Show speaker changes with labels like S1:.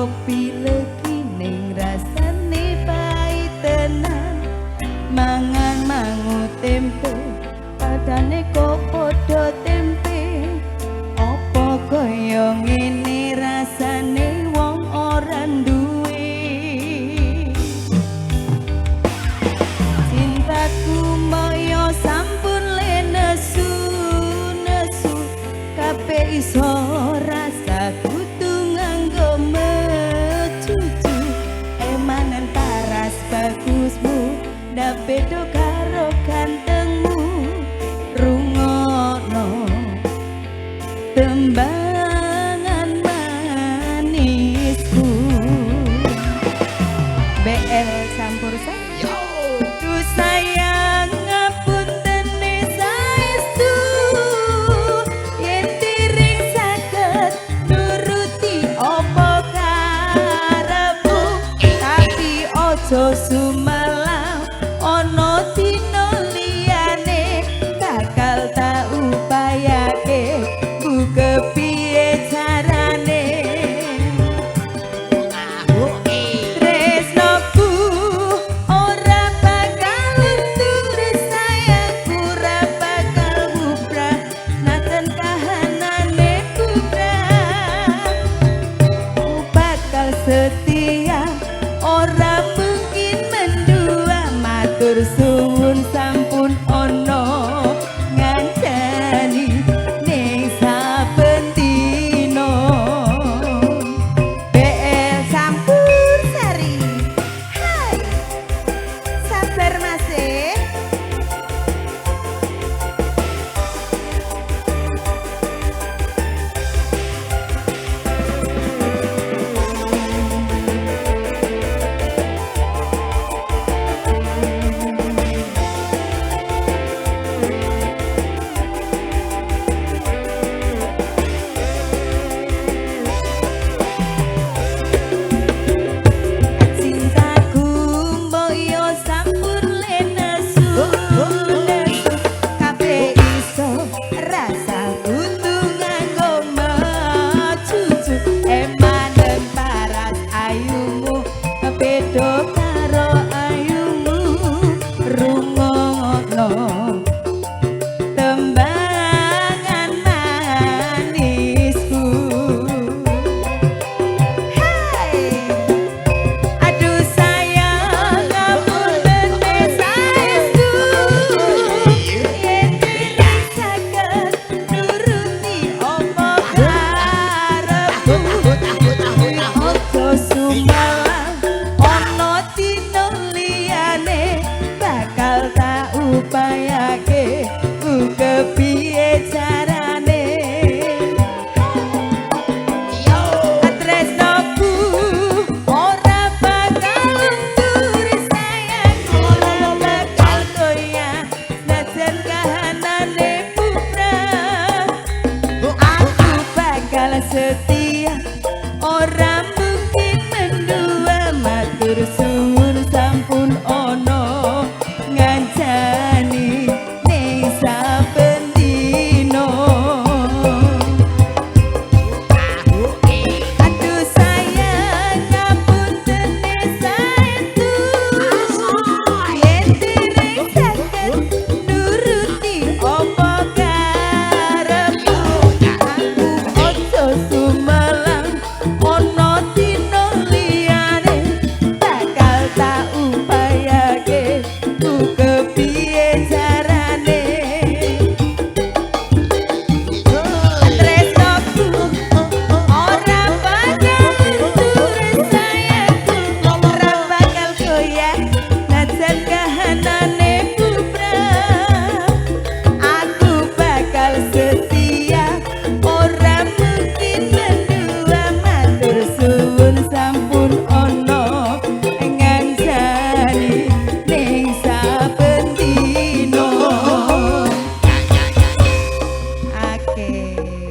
S1: Kopi legi ning rasane pait tenan. Mangan mangu tempe, padane kok padha tempe. Apa kaya ngene rasane wong ora duwe? Cintaku moyo sampun lenesu nesu, kabeh iso rasa kudu nganggo mecucu. Emanan paras bagusmu ndak beda karo gantengmu. Rungokno tembangan manisku. BL campur sari. Duh sayang ngapunten saestu, yen tiring saged nuruti apa karepmu. Tapi aja sumelang ana dina liyane bakal tak upayake ku kepiye carane. Tresnoku ora bakal luntur, sayangku ora bakal bubrah, najan kahanane bubrah. Ku bakal setia ora mungkin mendua. Matur suwun sampun ono ngancani ning saben dina. BL campur sari. Hai, sabar mas e. Cintaku mbok yo sampun lenesu nesu, kabeh iso rasa kudu nganggo mecucu. Emanen paras ayumu beda karo ayumu. Rungokno tembangan manisku. Hai, aduh sayang ngapunten saestu, yen tiring saged nuruti apa karepmu. Aja sumelang ana dina liyane bakal tak upayake ku kepiye carane. Tresnoku ora bakal luntur, sayangku ora bakal goyah, najan kahanane bubrah. Aku bakal setia.